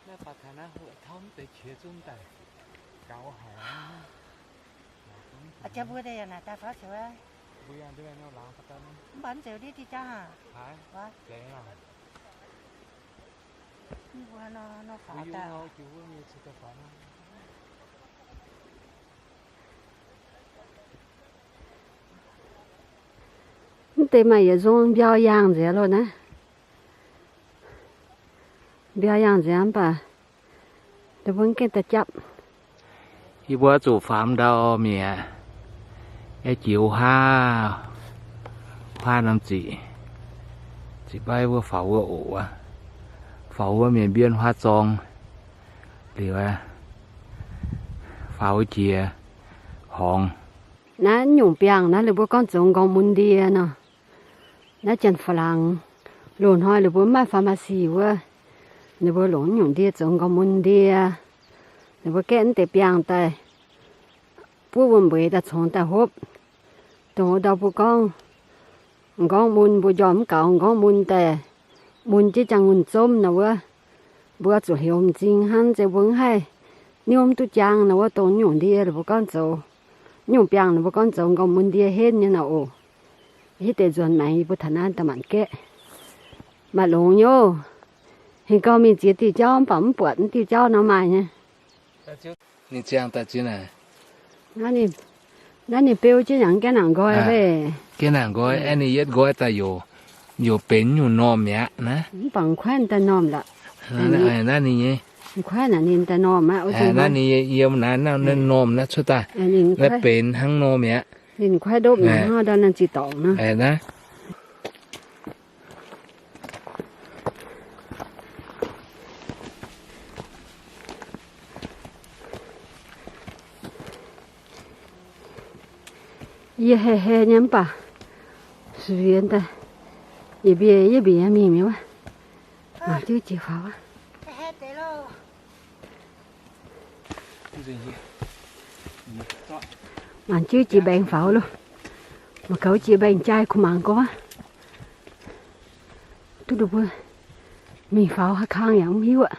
Aa, jaa mbuo daaih yaac naaic daaih faaux ceux aqv. Mv baac mv zeiz diqv diqv jauv aac. Mv deix maaih yietc nzung mbiauz yaangh nzengc loh naaiv. Mbiauz yaangh nzengc mv baac ninh mbuo mv gaengh daaih japv. Yie mbuo zuqc faaux ndau mi'aqv. Aeqv, jiex wuov huaav, huaav norm ziqc, ziqc baiv wuov faaux wuov oc wuov. Faaux wuov mienh mbienv huaav zorng liuz, faaux wuov jiex horngz. Naaiv nyungc biangh naaiv ninh mbuo gorngv zoux nqorngv mun ndie nor. Naaiv Janx-Faalaangx loz-hnoi ninh mbuo maaih pharmacy wuov, ninh mbuo longc nyungc ndie zoux nqorngv mun ndie. Ninh mbuo gaeqv mv deix biangh daaih, buov wuom-mbeix daaih congx daaih hopv. Dongh wuov ndau mbuo gorngv nqorngv mun, mbuo njormh mv gaux nqorngv mun daaih, mun jienv jangx-ngunc zomv nor wuov, mbuo zuqc heuc m'zing hnangv, zeiz mbuo mv haih niouv mv duqv jaang nor wuov, dongh nyungc ndie ninh mbuo gorngv zoux. Nyungc biangh ninh mbuo gorngv zoux nqorngv mun ndie henv nyei nor oc. Hitv deix nzuonx maengx yie mbuo taux naaiv daaih maanc gaeqv. Maaih longx nyei oc. Hingh gau mingh ziex diuh jauv mv baac mv buatc mv diuh jauv nor maaih nyei. Ninh ziangh daaih ziex naaic. Naaiv ninh beu jienv yangh gaengh nangc nqoi, gaengh nangc nqoi, aeqv, ninh yietv nqoi daaih yoc, yoc benx nyungc normh mi'aqv naaiv. Mv baac kuaaiv daaih normh lorqc. Naaiv ninh nyei. Kuaaiv naaic ninh daaih normh aqv. Naaiv ninh yiem naaiv, naaiv normh naaiv cuotv daaih. Naaiv benx hnangv normh mi'aqv. Ninh kuaaiv ndopv naaic hnangv ndau naaiv ziqc dorngc nor. Yie hei hei nyei mv baac, suiv daaih, yie mbienv, yie mbienv mingh mi'aqv. Mangc jienv jiex faaux aqv. Mangc jienv jiex mbaengx faaux loh. Mangc gaax jiex mbaengx jai kuh mangc gorngv aqv. Duqv mbuo mingh faaux haaix kang yaac mv hiuv aqv.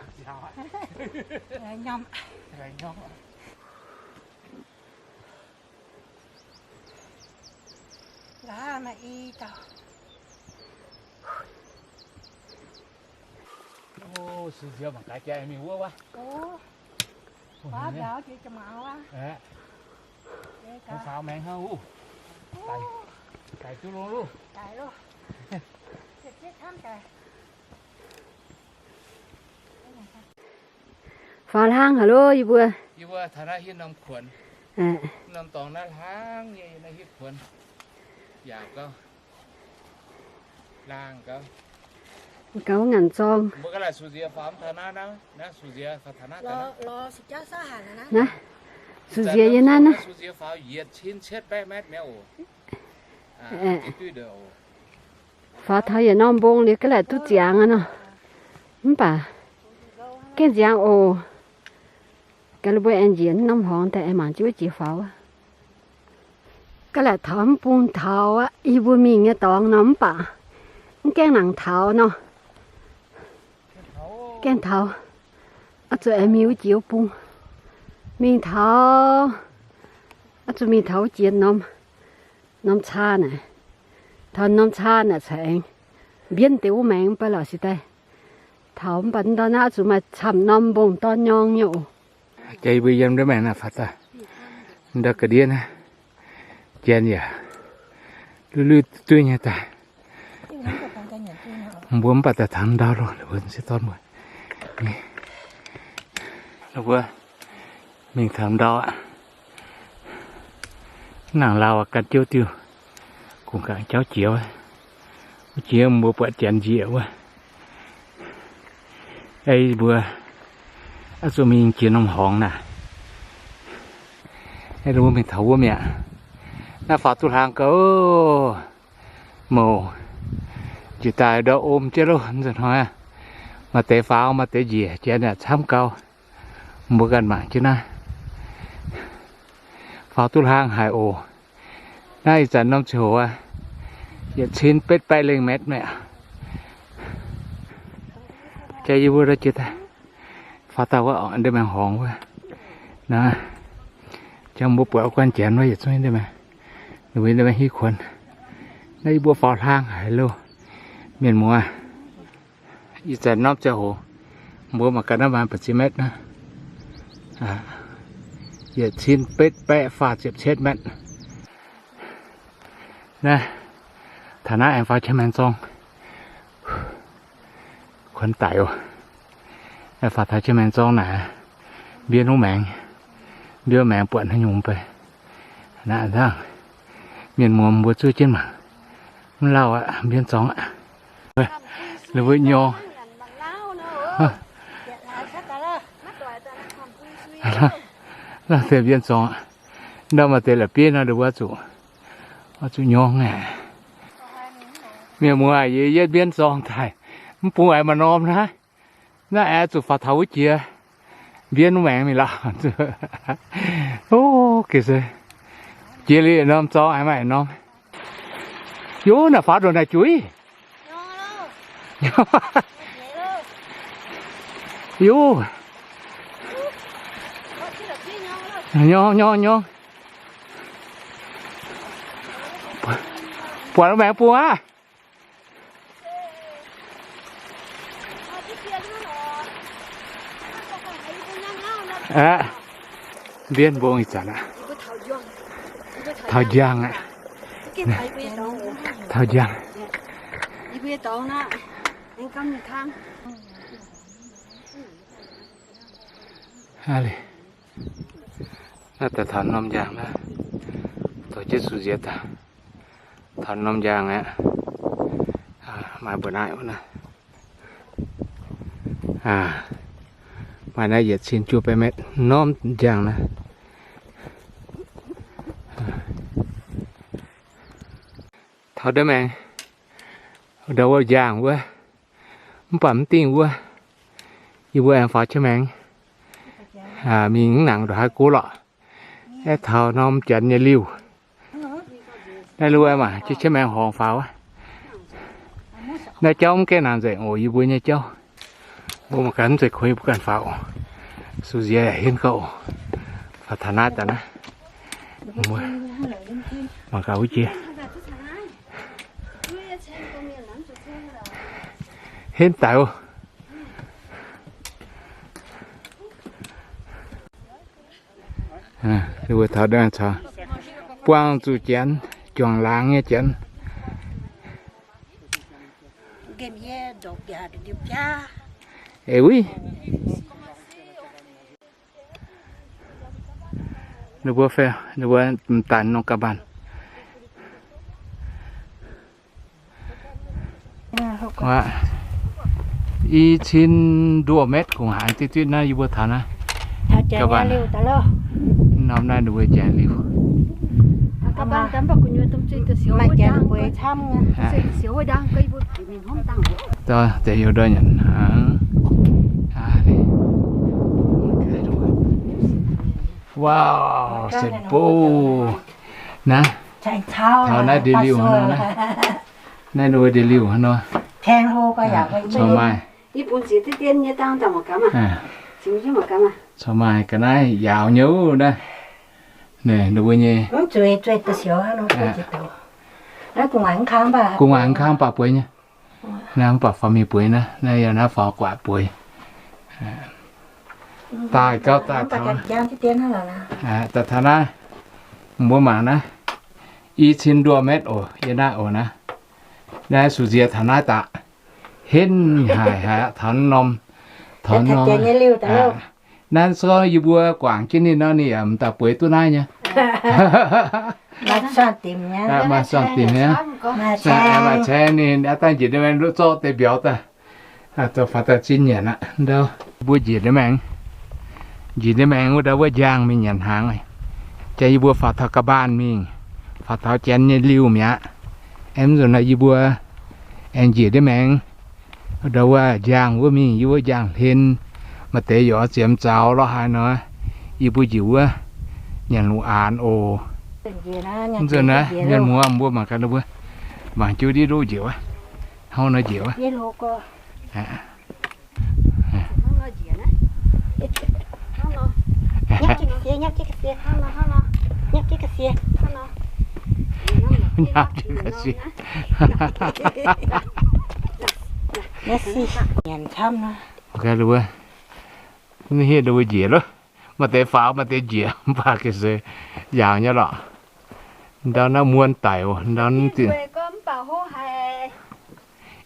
Faaux maengx hnangv wuov. Faaux hlang haic loh yie mbuo. Yie mbuo taux naaiv hietv norm kuonx. Norm dorngx naaiv hlang nyei, naaiv hietv kuonx. Yaac gauh laangh gauh. Gauh ngaanc zorng. Mbuo ga'naaiv suqv nziex faaux taux naaiv, naaiv suqv nziex faaux taux naaiv. Naaiv suqv nziex yie naaiv naaiv. Suqv nziex faaux yietc cin cietv baeqv metv mi'aqv oc. Faaux taux yietc norm mbong liuz ga'naaiv duqv ziangx aqv nor. Mv baac gaengh ziangx oc. Gaax, ninh mbuo aengx njiec norm horngz daaih aengx mangc jienv wuov jiex faaux. Ga'naaiv taux mv bung taux aqv. Yie mbuo mingh nyei dorngx nor mv baac mv gaengh nangc taux nor. Gaengh taux, oix zuqc aengx mingh wuov jiex wuov bung. Mingh taux, oix zuqc mingh taux wuov jiex norm, norm caa naaic. Taux norm caa naaic caux aengx mbienv deix wuov maengx mv baac lorqc sic daaih. Taux mv baac ndau naaiv oix zuqc maaih camv norm mbong dorn nyorng nyei oc. Jaa yie mbuo yiem ndau maengx naaic faaux daaih, ndau ga'ndiev naaiv, janx yaac lui-lui duiv nyei daaih. Mbuo mv baac daaih taux ndau loh, ninh mbuo m'sieqv dorn mbuo. Ninh mbuo mingh taux ndau aqv. Nangc lauh gan jiouv diuh, kungx gangx jauv jiex wuov. Wuov jiex mbuo buatc janx njiec wuov. Ei mbuo oix zuqc mingh jiex norm horngz naaic. Ei mbuo mingh taux wuov mi'aqv. Naaiv faaux duqv hlang gauh mouc. Njiec daaih ndau om jienv loh, nzunc hnoi maaih deix faaux maaih deix njiec, janx yaac camv gau. Mbuo ganh mangc jienv naaiv. Faaux duqv hlang haic oc. Naaiv ih zanc norm ziangh hoc aqv, yietc cin betv baeqv lengh metv mi'aqv. Jaa yie mbuo ndau jiex daaih, Faaux daaih wuov ndeic-maengx horngz wuov. Naaiv, jangx mbuo buatc guanh janx wuov yietc zungv ndeic-maengx, ninh mbuo ndeic-maengx hiuv kuonx. Naaiv yie mbuo faaux hlang haic loh, mienh muoz. Ih zanc norm ziangh hoc mbuo mangc gaax naaiv maaih ba'ziex เมตร naaiv. Yietc cin betv baeqv faah ziepc cietv เมตร. Naaiv, taux naaiv aengx faaux Qiex Maengx Zorng. Kuonx daic oc. Aengx faaux taux Qiex Maengx Zorng naaic, mbienv wuov maengx, mbienv wuov maengx buatc haaix nyungc mv bei. Naaiv hnangv, mienh muoz mbuo zuov jienv mangc. Mv lauh aqv, mbienv zorngx aqv. Ninh mbuo nyorng. Lauh deix mbienv zorngx aqv. Ndau maaih deix la'bieiv nor, ninh mbuo zuqc, zuqc nyorng aqv. Mienh muoz, yie yietv mbienv zorngx daaih, mv bung aengx maaih norm naaiv. Naaiv aengx zuqc faaux taux wuov jiex, mbienv wuov maengx mingh lauh. O, geh se jiex liuz norm zorngx aengx maaih norm. Yov, naaic faaux ndongc naaic juiv. Yov, nyorng nyorng nyorng. Buatc wuov maengx bung aqv. Aqv, mbienv mbong ih zanc aqv. Taux njang aqv. Taux njang. Aqv, naaiv daaih taux norm njang naaiv, dorh jienv sux nziex daaih. Taux norm njang aqv. Maaih mbuo naaiv wuov naaiv. Maaih naaiv yietc cin juov baeqv เมตร norm njang naaiv. Taux ndeic-maengx, ndau wuov njang wuov, mv baac mv dingh wuov, yie mbuo aengx faaux Qiex Maengx mingh mv nangc ndongc haaix gov lorqc. Aeqv, taux norm janx nyei liuh. Naaiv lui mangc jienv Qiex Maengx horngz faaux wuov. Naaiv jauv mv gaengh nangc nzengc oc, yie mbuo nyei jauv. Mbuo mangc gaax mv zeiz kuonx yie mbuo ganh faaux oc. Sux nziex yaac henv gauh oc. Faaux taux naaiv daaih naaiv. Mangc gaax wuov jiex. Henv daic oc. Ninh mbuo taux, buangh zuqc janx, juangc laangz nyei janx. Ei wuov. Ninh mbuo fai, ninh mbuo m'daaih norm ga'mbaan. I cin nduoh metv kungx haiz diqv diqv naaiv yie mbuo taux naaiv. Ga'mbaan. Norm naaiv ninh mbuo janx liuh. Deix youh ndau nyanc hnaangx. Wow, se bov. Naaiv, taux naaiv ndeic-liuh nor, naaiv ninh mbuo ndeic-liuh nor. Corc maaih. Corc maaih ga'naaiv yaauc nyei naaiv. Ninh mbuo nyei. Gu'nguaaic mv kang mv baac bueix nyei. Naaiv mv baac faaux mingh bueix naaiv, naaiv yaac naaiv faaux guatc bueix. Daaih gauh daaih taux, daaih taux naaiv, mbuo mangc naaiv, i cin nduoh metv oc, yie naaiv oc naaiv. Naaiv sux nziex taux naaiv daaih, henv haic haic aqv, taux norm, taux norm. Naaiv se gorngv yie mbuo guangc jienv ninh nor, ninh yaac m'daaih bueix duqv naaiv nyei. Maaih suangx dimc nyei. Maaih caeng ninh aqv, dangh njiec ndeic-maengx zorqv deix mbiauz daaih, zoux faaux daaih zinh nyanc aqv. Ndau mbuo njiec ndeic-maengx, njiec ndeic-maengx wuov ndau wuov njang mingh nyanc hnaangx. Jang yie mbuo faaux taux ga'mbaan mingh, faaux taux janx nyei liuh mi'aqv. Aengx mv nzunc nor yie mbuo aengx njiec ndeic-maengx ndau wuov njang wuov mingh, yie mbuo njang hlen, maaih deix yaac ziemx zaux lorqc haaix nor, yie mbuo njiec wuov nyanc lungh aanx oc. Mv nzunc naaiv mienh muoz mbuo mangc gaax, mbuo mangc jienv ndiev ndoqv njiec wuov, hnangv nor njiec wuov. Hnangv nor njiec naaiv. Nyanc camv nor. Mv hiuv duqv mbuo njiec loh. Maaih deix faaux, maaih deix njiec, mv baac ga'sie yaauc nyei lorqc. Ndau naaiv muonz daic oc. Ndau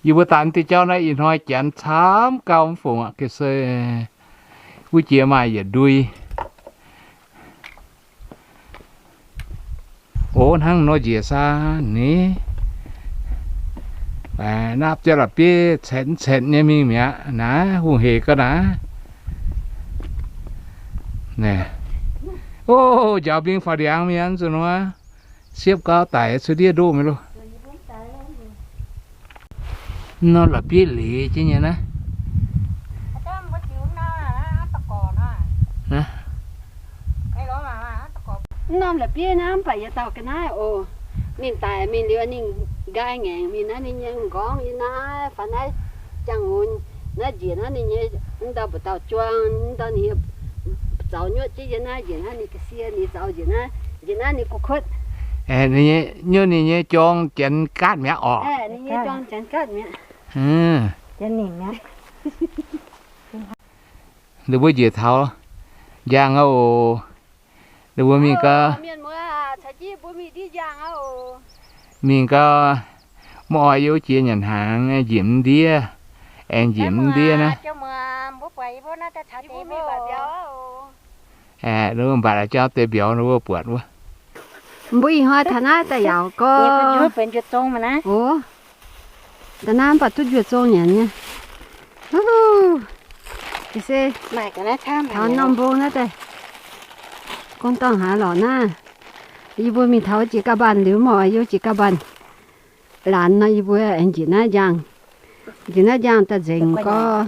yie mbuo daaih diuh jauv naaiv ih hnoi janx camv gau mv fungc aqv, ga'sie wuov jiex maaih yietc ndui. Ov, hnangv nor njiec saah ni? Naaiv jauv la'bieiv caetv caetv nyei mingh mi'aqv naaiv, hungh hec gau naaiv. Ov, njaaux mbing faaux ndiangx mi'aqv, zuqc nor siepv gau daic cuotv ndiev ndoqv mingh loh. Nor la'bieiv leiz jienv nyei naaiv. Mv norm la'bieiv naaiv mv baac yietc dauh ga'naaiv oc. Ninh daic mingh liuz ninh nqaai ngaengc mingh naaiv, ninh nyei m'nqorngv yiem naaiv, faaux naaiv jangx-nqonx naaiv njiec naaiv ninh nyei, mv ndau mbu'ndongx juang, mv ndau ninh nyei zaux nyuotv jienv yiem naaiv njiec naaiv ninh ga'sie, ninh zaux njiec naaiv, njiec naaiv ninh gu'kuotv. Ninh nyei, nyuoqc ninh nyei jorng janx gaatv mi'aqv orqc. Ninh nyei jorng janx gaatv mi'aqv. Ninh mbuo njiec taux njang aqv oc. Ninh mbuo mingh gau. Mingh gau, mv oix yie wuov jiex nyanc hnaangx, njiec mv ndiev, aengx njiec mv ndiev naaiv. Aeqv, mbatc jauv deix mbiauz wuov buatc wuov. Mbuo ih hnoi taux naaiv daaih yaauc gorx. Oc, da'naaiv mv baac duqv njuov zong nyanc nyei. Ga'sie taux norm mbong naaiv daaih, gorngv dorngh haaix lorqc naaiv. Yie mbuo mingh taux jiex ga'mbanh liuz, mv oix yie wuov jiex ga'mbanh laanx nor, yie mbuo aengx njiec naaiv njang, njiec naaiv njang daaih nzengc gorx.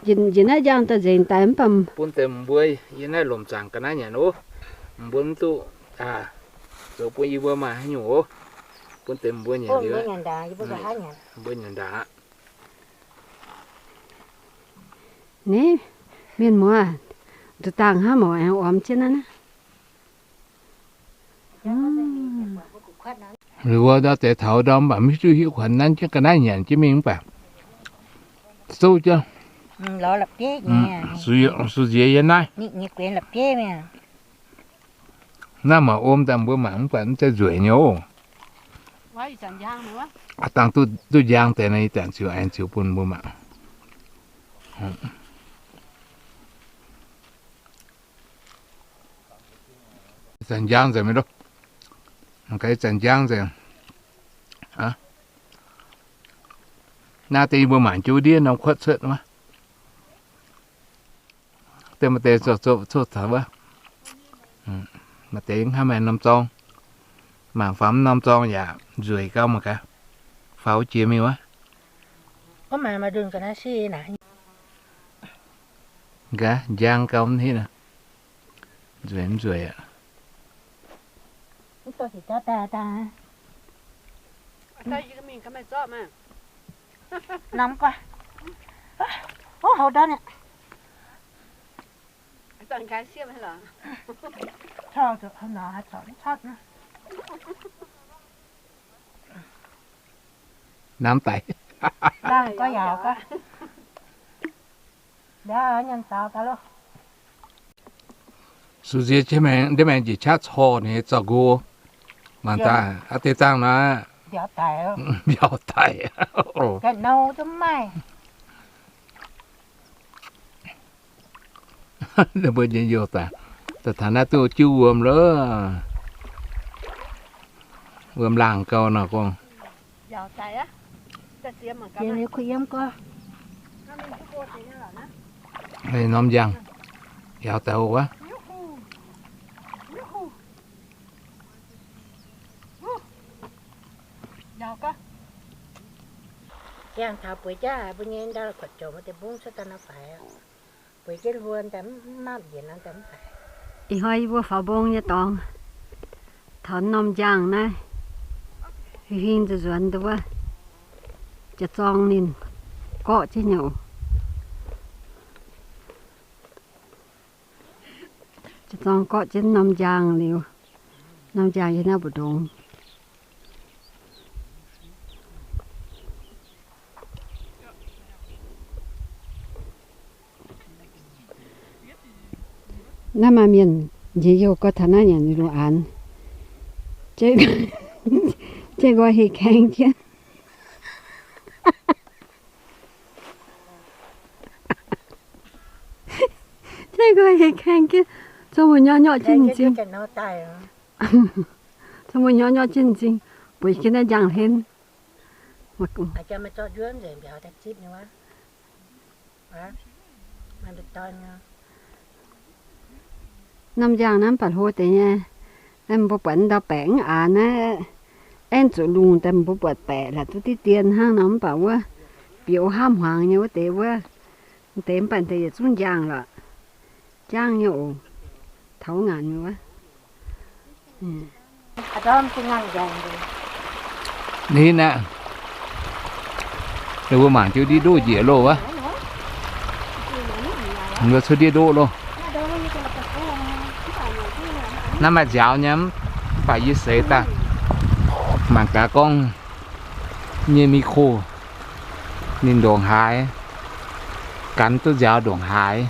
Njiec naaiv njang daaih nzengc daaih mv baac bun deix mbuo yiem naaiv lomc zaangc ga'naaiv nyanc oc. Mbuo mv duqv zoux bun yie mbuo maaih haaix nyungc oc. Bun deix mbuo nyanc liuz, mbuo nyanc ndaangc aqv. Ni, mienh muoz, nzuih dangh hnangv mouc aengx ormx jienv naaiv. Liuz wuov ndau deix taux ndau mv baac mv hiuv duqv hiuv kuonx nanv jienv ga'naaiv nyanc jienv mingh mv baac souv jienv. Sux nziex yiem naaiv. Naaiv mangc om daaih mbuo mangc mv baac mv zeiz nzueic nyei oc. Dangh duqv njang deix nor, ih zanc ziouc aengx ziouc bun mbuo mangc. Ih zanc njang nzengc mingh loh. Mangc gaax ih zanc njang nzengc. Naaiv deix yie mbuo mangc jienv wuov ndiev norm kuotv cuotv wuov. Deix maaih deix zoux zoux taux wuov. Maaih deix hnangv maaih norm zorng. Mangc faaux mv norm zorng yaac nzueic gau mangc gaax. Faaux jiex mingh wuov. Gaax, njang gau mv hitv. Nzueic mv nzueic aqv. Namx daic. Sux nziex jienv maengx, ndiev maengx njiec qaqv corc ninh zaux nqo. Mangc daaih aqv, deix dangh nor, mbiauz daic. Ninh mbuo nyei youh daaih, daaih taux naaiv duqv jiuv wuom loh. Wuom laangh gau nor gorngv. Norm njang, yaac daaih wuov. Jangx taux bueix jaav haic mbuo nyei ndau kuotv jomc wuov deix mbungv cuotv daaih nor faix. Bueix jienv hluo daaih mv mapv njiec nor daaih mv faix. Ih hnoi yie mbuo faaux mbong nyei dorngx, taux norm njang naaiv, huing huing nzuonx nzuonx deix wuov, jiex zorng ninh gorqv jienv nyei oc. Zorng gorqv jienv norm njang liuz, norm njang yiem naaiv mbu'ndongx. Naaiv maaih mienh njien-youh gorngv taux naaiv nyanc lungh aanx. Jienv nqoi heh kaeng jienv. Jienv nqoi heh kaeng jienv. Zungv mbuo nyorqv nyorqv jienv m'zing. Zungv mbuo nyorqv nyorqv jienv m'zing, bueix jienv naaiv njang hlen. Norm njang naaiv mv baac hlo deix nyei. Mbuo buatc ndau-baeqc mv aanx naaiv, aengx zuqc lungh daaih mbuo buatc baeqc la'duqv diqv dien hnangv nor, mv baac wuov bieqc o haav hmuangx nyei wuov deix wuov, deix mv baac deix yietc zungv njang lorqc. Jangv nyei oc. Taux ngaanc nyei wuov. Ninh aqv, ninh mbuo mangc jienv ndiev ndoqv njiec loh wuov. Mbuo cuotv ndiev ndoqv loh. Naaiv maaih nziaaux nyei, mv baac yie seix daaih mangc gaax gorngv nyei micro ninh ndongc haaix, gan duqv nziaaux ndongc haaix.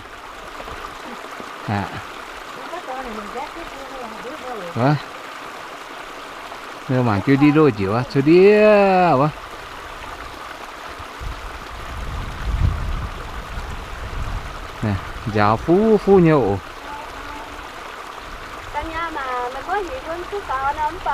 Mangc jienv ndiev ndoqv njiec wuov, cuotv ndiev wuov. Nziaaux fuv fuv nyei oc. Mv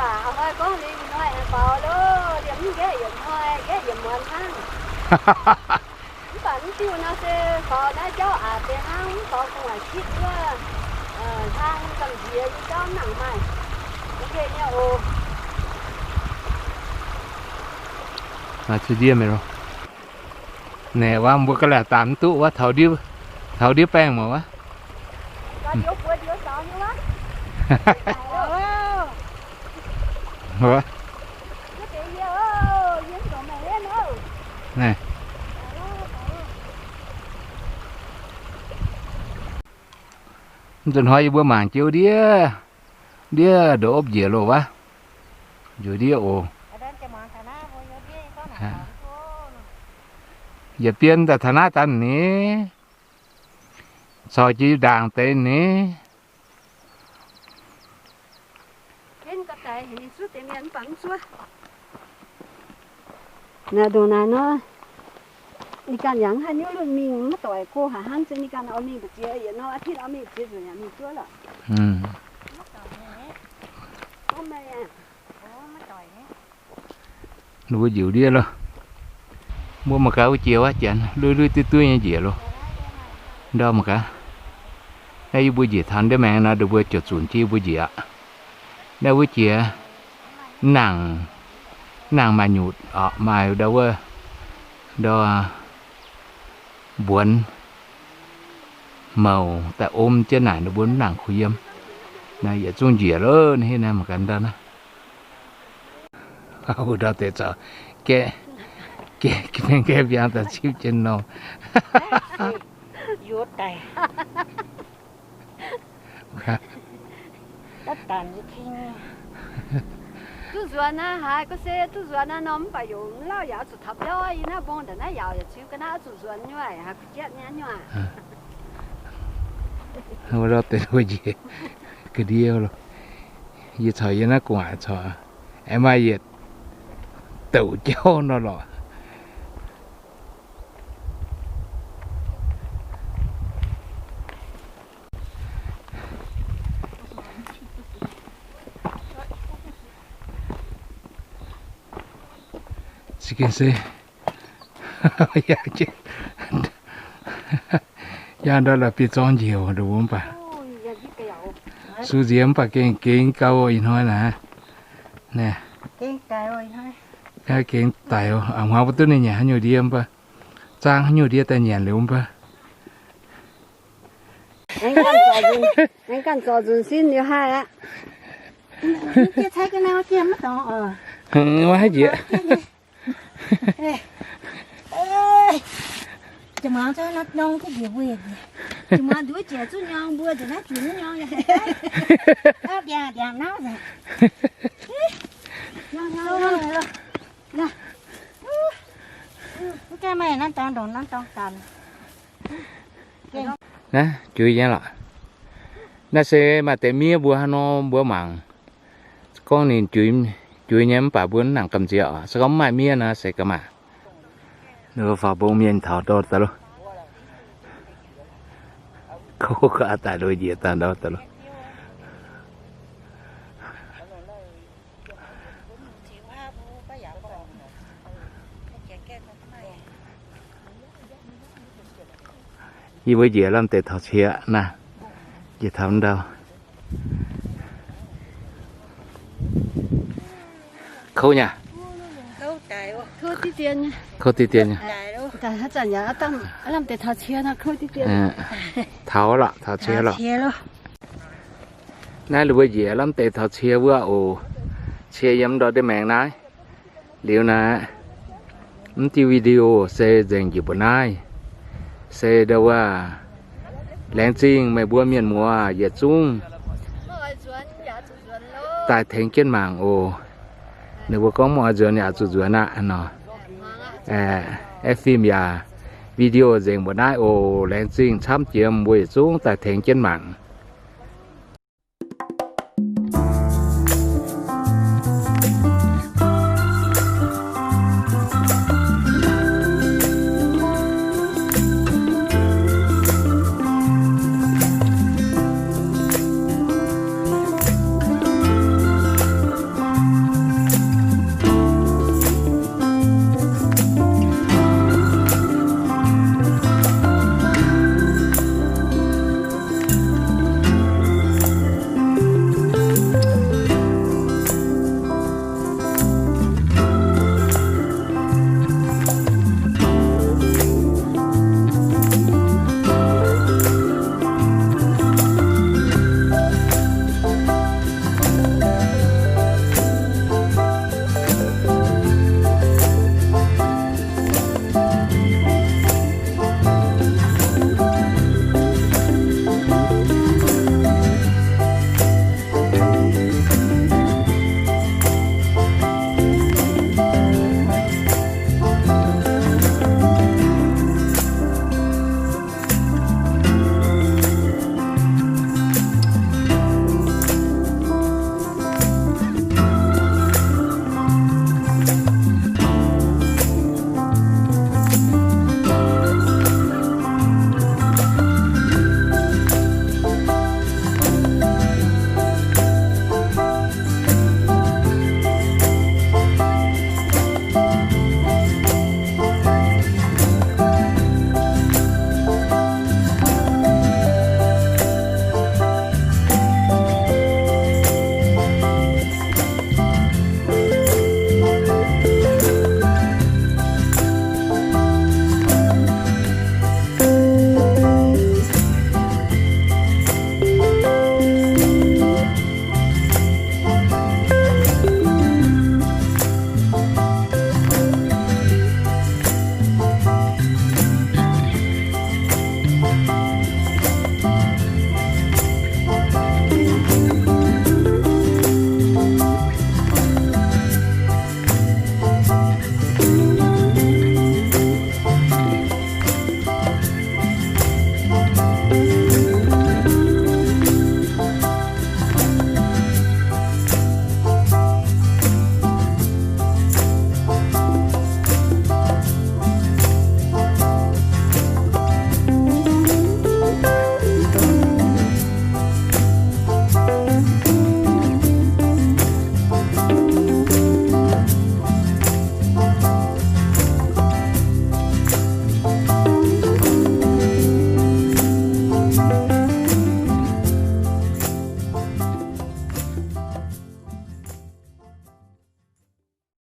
baac mv diuh nor se faaux naaiv jauv aqc deix hnangv, mv faaux gu'nguaaic kitv wuov, hlang gamh nziex nyei jauv mv nangc maaih. Ok nyei oc. Naaiv cuotv ndiev mingh loh. Naaic wuov mbuo ga'laaic daanh mv duqv wuov, taux ndiev baengh mangc wuov. Naaiv, mv nzunc hnoi yie mbuo mangc jienv ndiev, ndiev ndongc opv njiec loh wuov. Njoux ndiev oc. Yietc bienv daaih taux naaiv daaih ni, corc jiex ndaangc deix ni. Naaiv ndongc naaiv nor, ninh ganh yaac mv haih nyuv lunx mingh, maiv doic go haic hnangv, se ninh ganh oix mingh mbu'ziex, yietc norm อาทิตย์ oix mingh mbu'ziex nzunc yaac mingh duqv lorqc. Ninh mbuo njoux ndiev loh. Mbuo mangc gaax wuov jiex wuov, janx lui lui duqv duqv nyei njiec loh. Ndau mangc gaax. Naaiv yie mbuo njiec taux ndiev maengx nor, ninh mbuo ziouc zunc jienv yie mbuo njiec aqv. Naaiv wuov jiex nangc, nangc maaih nyutc orqc, maaih ndau wuov, ndau mbuonx mouc daaih om jienv naaic, ninh mbuo mv nangc kuh yiem. Naaiv yietc zungv njiec loh, naaiv mangc gaax ndau naaiv. Ndau deix caux gaeqv, gaeqv biangv daaih zipv jienv norm. Duqv nzuonx aqv, haiz gorngv se duqv nzuonx aqv nor, mv baac yaac mv lauh yaac oix zuqc taux biauv i naaiv mbong ndongc naaiv yaauc yaac ziux ga'naaiv oix zuqc nzuonx nyei, haiz ga'jatv nyei nyuoqc. Ndau deix wuov njiec ga'ndiev loh. Yie caux yie naaiv gu'nguaaic corc aengx maaih yietc douc jauv nor lorqc. Za'gengh se yangh ndau la'bieiv-zorng njiec ndongc wuov mv baac, suv nziex mv baac gengh gengx gau ih hnoi naaic. Gengx daic, hmuangx mbuo duqv ninh nyanc haaix nyungc ndie mv baac, zaang haaix nyungc ndie daaih nyanc liuz mv baac. Aengx ganh zorc nzunc sin liuz haih aqv. Maiv haih njiec. Zuqc muangx nduov jiex zuqv nyorng mbuo nzengc naaiv, zuqc nyorng yaac ndiangx-ndiangx nauv nzengc. Mv gaengh maaih nanv dorngx ndongc nanv dorngx ganh. Naaiv juix nyei lorqc. Naaiv se maaih deix miev mbuo hnangv nor mbuo mangc. Gorngv ninh juix, juix nyei mv baac mbuo mv nangc gamh nziex oc. Se gorngv mv maaih miev nor se ga'maah. Ninh mbuo faaux mbong mienh taux ndau daaih loh. Kouv ga'naaiv daaih njiec daaih ndau daaih loh. Yie mbuo njiec lamh deix taux cie naaiv, njiec taux ndau. Kouv nyei. Kouv diqv dien nyei. Taux lorqc, taux cie lorqc. Naaiv ninh mbuo njiec lamh deix taux cie wuov oc. Cie yiem ndau ndiev maengx naaiv. Liuz naaiv, mv diuh video se nzengc njiec mbuo naaiv. Se ndau wuov, laengz zingh meih mbuo mienh muoz yietc zungv daaih tengx jienv mangc oc. Ninh mbuo gorngv mv oix nzuonx yaac zuqc nzuonx aqv nor. Aeqv, fim yaac video nzengc mbuo naaiv oc. Laengz zingh camv jiex mbuo yietc zungv daaih tengx jienv mangc.